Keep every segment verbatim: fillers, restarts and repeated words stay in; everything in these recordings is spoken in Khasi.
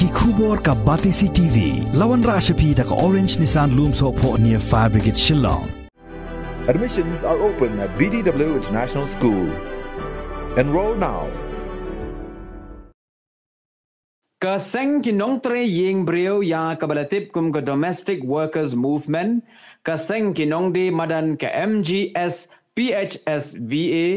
Ki khubor ka Batesi T V. La wanrah sha phi da ka Orange Nissan Lumsohphoh near Fire Brigade Shillong. Admissions are open at B D W International School. Enroll now. Ka seng ki nongtrei ïing briew ïa kaba la tip kum ka Domestic Workers Movement, ka seng ki nongdie madan ka M G S P H S V A,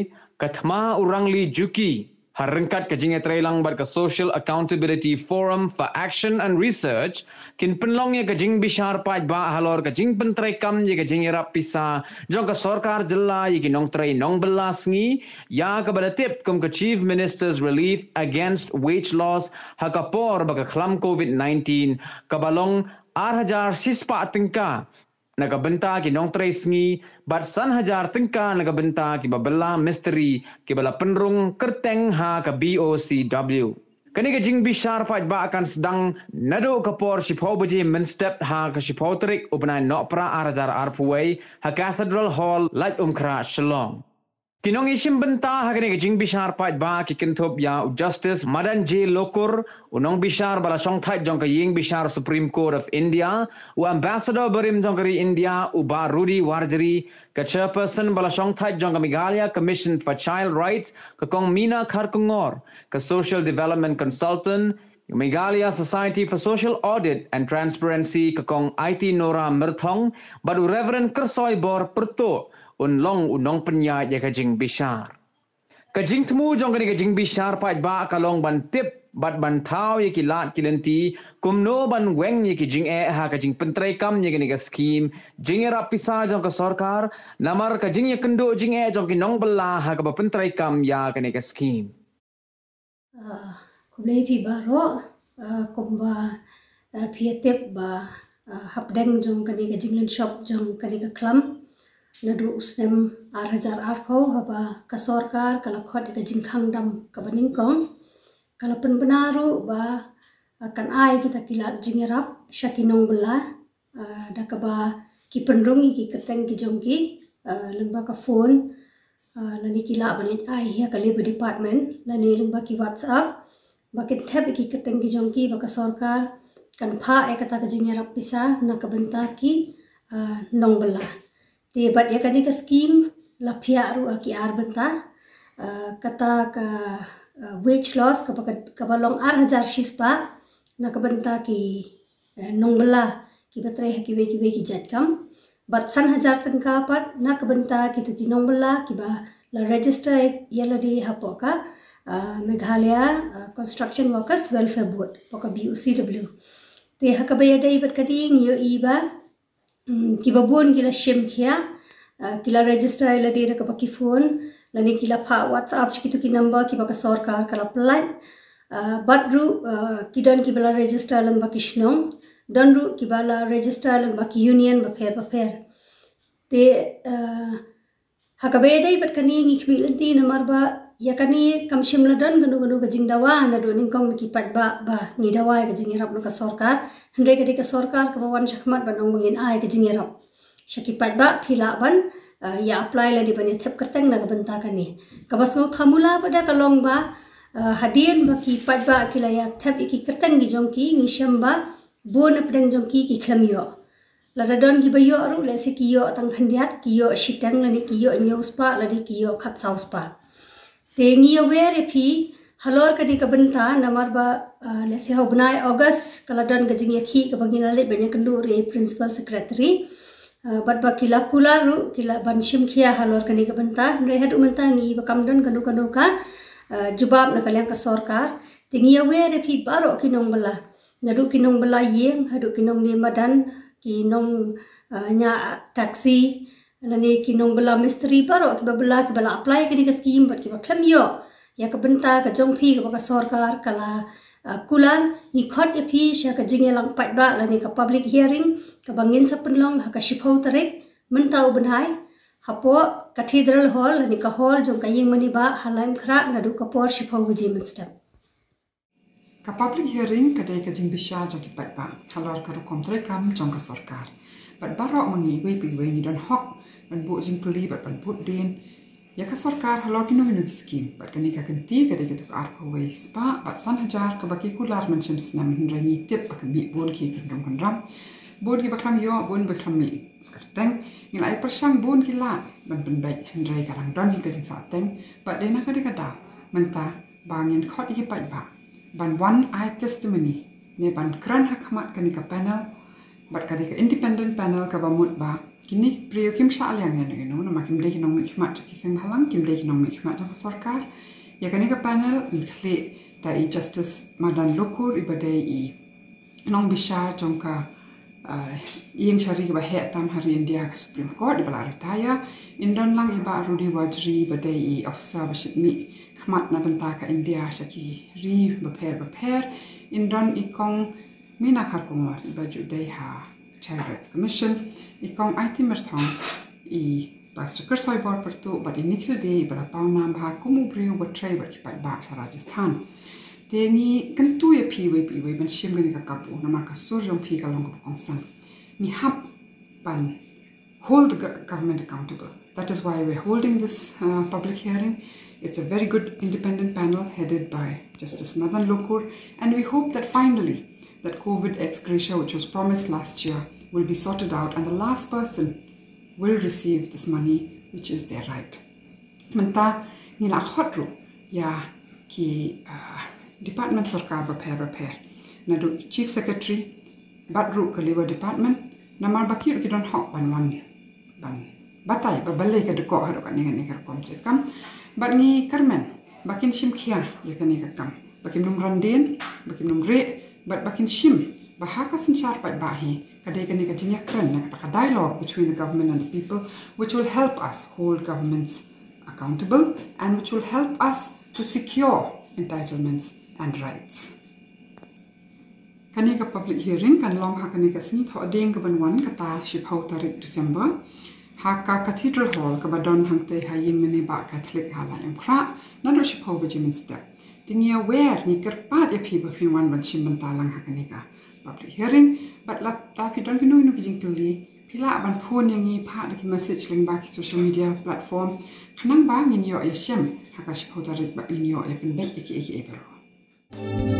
ka thma u Rangli Juki, ha ryngkat ka jingïatreilang bad ka Social Accountability Forum for Action and Research, kin pynlong ïa ka jingbishar paidbah halor ka jingpyntreikam ïa ka jingïarap pisa jong ka sorkar jylla ïa ki nongtrei nongbylla sngi, ïa kaba la tip kum ka Chief Minister's Relief Against Wage Loss, ha ka por ba ka khlam COVID nineteen, kaba long ar hajar shispah tyngka na ka bynta ki nongtrei sngi, bad san hajar tyngka na ka bynta kiba bylla mistri, kiba la pynrung kyrteng ha ka B O C W. Kane ka jingbishar paidbah kan sdang naduh ka por shiphew baje mynstep ha ka shiphew tarik u bnai Nohprah ar hajar arphew wei, ha Cathedral Hall, Laitumkhrah, Shillong. Ki nongïashim bynta ha kane ka jingbishar paidbah ki kynthup ïa u Justice Madan J Lokur, u nongbishar ba la shongthait jong ka ïing bishar Supreme Court of India, u Ambassador barim jong ka ri India, u Bah Rudy Warjri, ka Chairperson ba la shongthait jong ka Meghalaya Commission for Child Rights, ka Kong Meena Kharkongor, ka Social Development Consultant, Meghalaya Society for Social Audit and Transparency, ka Kong Aiti Nora Myrthong, bad u Reverend Kyrsoibor Pyrtuh, un long u nongpynïaid ïa ka jingbishar. Ka jingthmu jong kane ka jingbishar paidbah ka long ban tip bad ban thaw ïa ki lad ki lynti kumno ban weng ïa ki jingeh ha ka jingpyntreikam ïa kane ka skhim jingïarap pisa jong ka sorkar, namar ka jingïakynduh jingeh jong ki nongbylla ha kaba pyntreikam ïa kane ka skhim. Ah, khublei phi baroh, ah, kumba, ah, phi ïa tip ba, ah, hapdeng jong kane ka jinglynshop jong kane ka khlam, naduh u snem ar hajar arphew haba ka sorkar ka la khot ïa ka jingkhang dam kaba nyngkong, ka la pynbna ruh ba, ah, kan ai kita ki lad jingïarap sha ki nongbylla, ah, da kaba ki pynrung ïa ki kyrteng ki jong ki, ah, lyngba ka phone, ah, lane ki lah ban ai ïa ka Labour Department, lane lyngba ki WhatsApp, ba kin thep ïa ki kyrteng ki jong ki ba ka sorkar kan phah ïa kata ka jingïarap pisa na ka bynta ki, ah, nongbylla. Te bad ïa kane ka skhim la phiah ruh ha ki ar bynta, ah, kata ka, ah, wage loss kaba, kaba long ar hajar shispah na ka bynta ki, eh, nongbylla kiba trei ha kiwei kiwei ki jait kam. Bad san hajar tyngka pat na ka bynta kito ki nongbylla kiba la register ïa lade hapoh ka, ah, Meghalaya, ah, Construction Workers Welfare Board, hapoh ka B O C W. Te ha kaba ïadei bad kane ngi ïohi ba, mm, kiba bun ki la shim khia, ah, ki la register ïa lade da kaba ki phone, lane ki la phah WhatsApp sha kito ki number kiba ka sorkar ka la pyllait. Ah, bad ruh, ah, ki don kiba la register lyngba ki shnong, don ruh kiba la register lyngba ki union bapher bapher. Te, ah, ha kaba ïadei bad kane ngi khmih lynti namar ba ïa kane kam shym la don kano kano ka jingdawa naduh nyngkong na ki paidbah ba ngi dawa ïa ka jingïarap na ka sorkar. Hynrei ka dei ka sorkar kaba wan shakhmat ban ong ba ngin ai ka jingïarap sha ki paidbah, phi lah ban, ah, ïa apply lane ban ïa thep kyrteng na ka bynta kane. Kaba sngewthuh mula pat da ka long ba, ah, hadien ba ki paidbah ki la ïa thep ïa ki kyrteng ki jong ki, ngi shem ba bun na pdeng jong ki ki khlem ïoh. Lada don kiba ïoh ruh, lehse ki ïoh tang khyndiat, ki ïoh shiteng lane ki ïoh hynñiew spah lane ki ïoh khatsaw spah. Te ngi ïa wer ïa phi halor kane ka bynta namar ba, ah, lehse ha u bnai August ka la don ka jingïakhih kaba ngi la leit ban ïakynduh ruh ïa i Principal Secretary. Ah, bad ba ki la kular ruh, ki la ban shim khia halor kane ka bynta. Hynrei haduh mynta ngi ïohi ba kam don kano kano ka, ah, jubab na ka liang ka sorkar. Te ngi ïa wer ïa phi baroh ki nongbylla, naduh ki nongbylla ïing haduh ki nongdie madan, ki nong, ah, ñiah taxi, lane ki nongbylla mistri, baroh kiba bylla kiba la apply kane ka skhim bad kiba khlem ïoh ïa ka bynta ka jong phi kaba ka sorkar ka la, ah, kular. Ngi khot ïa phi sha ka jingïalang paidbah lane ka public hearing kaba ngin sa pynlong ha ka shiphew tarik mynta u bnai hapoh Cathedral Hall lane ka hall jong ka ïing mane bah ha Laitumkhrah naduh ka por shiphew baje mynstep. Ka public hearing ka dei ka jingbishar jong ki paidbah halor ka rukom treikam jong ka sorkar. Bad baroh ma ngi iwei pa iwei ngi don hok ban buh jingkylli bad ban buddien ïa ka sorkar halor kino kino ki skim. Bad kane ka kynti ka dei katu ka arphew wei spah bad san hajar kaba ki kular mynshem snem, hynrei ngi tip ba ka mih bun ki kynrum kynram, bun kiba khlem ïoh, bun ba khlem mih kyrteng. Ngi la ai pyrshang bun ki lad ban pynbeit, hynrei ka dang don hi ka jingsahteng. Bad dei na ka dei ka daw mynta ba ngin khot ïa ki paidbah ban wan ai testimony ne ban kren ha khmat kane ka panel. Bad ka dei ka independent panel kaba mut ba kine ki briew kim shah liang ïano ïano, namar kim dei ki nongmihkhmat jong ki seng bhalang, kim dei ki nongmihkhmat jong ka sorkar. Ïa kane ka panel yn khlieh da i Justice Madan Lokur, iba dei i nongbishar jong ka, uh, ïing shari kaba heh tam ha ri India, ka Supreme Court, iba la retire. Yn don lang i Bah Rudy Wajri, iba dei i officer ba shit mih khmat na bynta ka India sha ki ri bapher bapher. Yn don i Kong Meena Kharkongor, iba ju dei ha Child Rights Commission, i Kong Aiti Myrthong, i Pastor Kyrsoi Borpyrtuh bad i Nikhil Dey, iba la paw nam bha kum u briew uba trei bad ki paidbah sha Rajasthan. Te ngi kyntu ïa phi iwei pa iwei ban shim kane ka kabu, namar ka sur jong phi ka long kaba kongsan. Ngi hap ban hold the go- government accountable. That is why we're holding this, uh, public hearing. It's a very good independent panel headed by Justice Madan Lokur, and we hope that finally that COVID ex gratia, which was promised last year, will be sorted out, and the last person will receive this money, which is their right. Mynta ngi la khot ruh ïa ki, uh, department sorkar bapher bapher, naduh Chief Secretary bad ruh ka Labour Department, namar ba ki ruh ki don hok ban wan ban batai ba balei ka dkoh haduh kane kane ka rukom treikam. Bad ngi kyrmen ba kin shim khia ïa kane ka kam, ba kim nym randien, ba kim nym rieh, bad ba kin shim ba ha ka synshar paidbah hi ka dei kane ka jingïakren, na kata ka dialogue between the government and the people, which will help us hold governments accountable and which will help us to secure entitlements and rights. Kane ka public hearing kan long ha kane ka sngi Thohdieng kaban wan, kata shiphew tarik December, ha ka Cathedral Hall kaba don hangtei ha ïing mane Bah Catholic ha Laitumkhrah, naduh shiphew baje mynstep. Te ngi wer, ngi kyrpad ïa phi ba phin wan ban shim bynta lang ha kane ka public hearing. Bad lada phi don kino kino ki jingkylli, phi lah ban phone ïa ngi, phah da ki message lyngba ki social media platform, khnang ba ngin ïoh ïa shem ha ka shiphew tarik bad ngin ïoh ïa pynbeit ïa kiei kiei baroh.